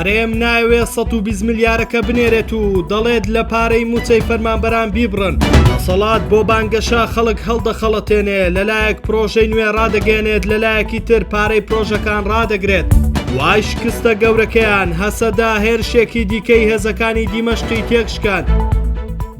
هەرێم نایەوێت 120 ملیارەکە بنێرێت و دەڵێت لە پارەی مووچەی فەرمانبەران بیبڕن. دەسەڵات بۆ بانگەشە خەڵک هەڵدەخەڵەتێنێ، لەلایەک پرۆژەی نوێ ڕادەگەیەنێت لەلایەکی تر پارەی پرۆژەکان ڕادەگرێت. دوای شکستە گەورەکەیان، هەسەدە هێرشێکی دیکەی هێزەکانی دیمەشقی تێکشکاند.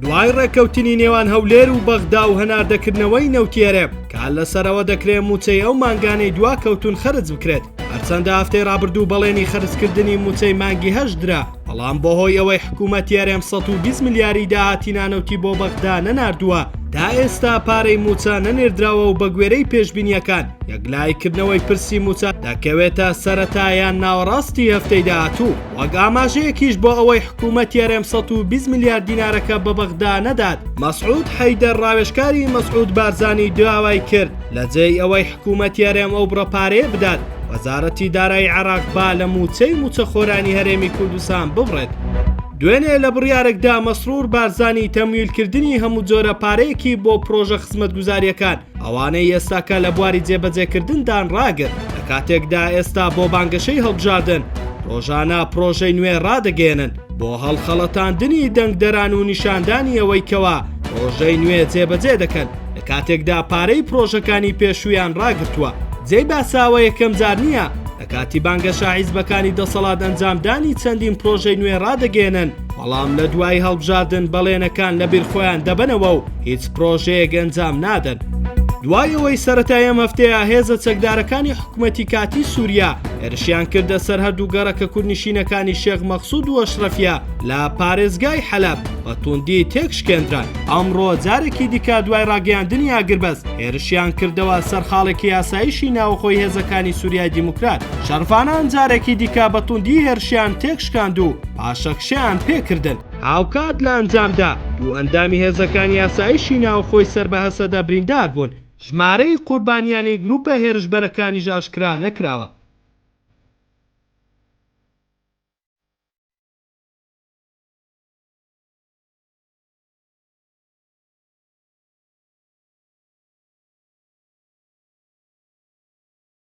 دوای ڕێککەوتنی نێوان هەولێر و بەغدا و هەناردەکردنەوەی نەوتی هەرێم، کار لەسەر ئەوە دەکرێت مووچەی ئەو مانگانەی دواکەوتوون خەرج بکرێت، هەرچەندە هەفتەی ڕابردوو بەڵێنی خەرجکردنی مووچەی مانگی هەشت درا، بەڵام بەهۆی ئەوەی حکوومەتی هەرێم 120 ملیاری داهاتی نانەوتی بۆ بەغدا نەناردووە، تا ئێستا پارەی مووچە نەنێردراوە و بەگوێرەی پێشبینییەکان یەکلاییکردنەوەی پرسی مووچە دەکەوێتە سەرەتا یان ناوەڕاستی هەفتەی داهاتوو، وەک ئاماژەیەکیش بۆ ئەوەی حکوومەتی هەرێم 120 ملیار دینارەکە بە بەغدا نەدات، مەسعود حەیدەر ڕاوێژکاری مەسعود بارزانی داوای کرد لەجێی ئەوەی حکوومەتی هەرێم ئەو بڕە پارەیە بدات، وەزارەتی دارایی عێراق با لە مووچەی مووچەخۆرانی هەرێمی کوردستان ببڕێت. دوێنێ لە بڕیارێکدا مەسرور بارزانی تەمویلکردنی هەموو جۆرە پارەیەکی بۆ پرۆژە خزمەتگوزارییەکان ئەوانەی ئێستاکە لە بواری جێبەجێکردندان ڕاگرت، لە کاتێکدا ئێستا بۆ بانگەشەی هەڵبژاردن ڕۆژانە پرۆژەی نوێ ڕادەگەیەنن بۆ هەڵخەڵەتاندنی دەنگدەران و نیشاندانی ئەوەی کەوا پرۆژەی نوێ جێبەجێ دەکەن لە کاتێکدا پارەی پرۆژەکانی پێشوویان ڕاگرتووە. جێی باسە ئەوە یەکەم جار نییە لە کاتی بانگەشە حیزبەکانی دەسەڵات ئەنجامدانی چەندین پرۆژەی نوێ ڕادەگەیەنن، بەڵام لە دوای هەڵبژاردن بەڵێنەکان لە بیر خۆیان دەبەنەوە و هیچ پرۆژەیەک ئەنجام نادەن. دوای ئەوەی سەرەتای ئەم هەفتەیە هێزە چەکدارەکانی حکومەتی کاتی سوریا هێرشیان کردە سەر هەردوو گەڕەکە کوردنشینەکانی شێخ مەقسود و ئەشرەفیە لە پارێزگای حەلەب بە توندی تێکشکێندران، ئەمڕۆ جارێکی دیکە دوای ڕاگەیاندنی ئاگربەست هێرشیان کردەوە سەر خاڵێکی ئاسایشی ناوەخۆی هێزەکانی سوریای دیموکرات، شەڕڤانان جارێکی دیکە بە توندی هێرشیان تێکشکاند و پاشەکشەیان پێکردن. هاوکات لە ئەنجامدا دوو ئەندامی هێزەکانی ئاسایشی ناوخۆی سەر بە هەسەدە بریندار بوون، ژمارەی قوربانیانی گروپە هێرشبەرەکانیش ئاشکرا نەکراوە.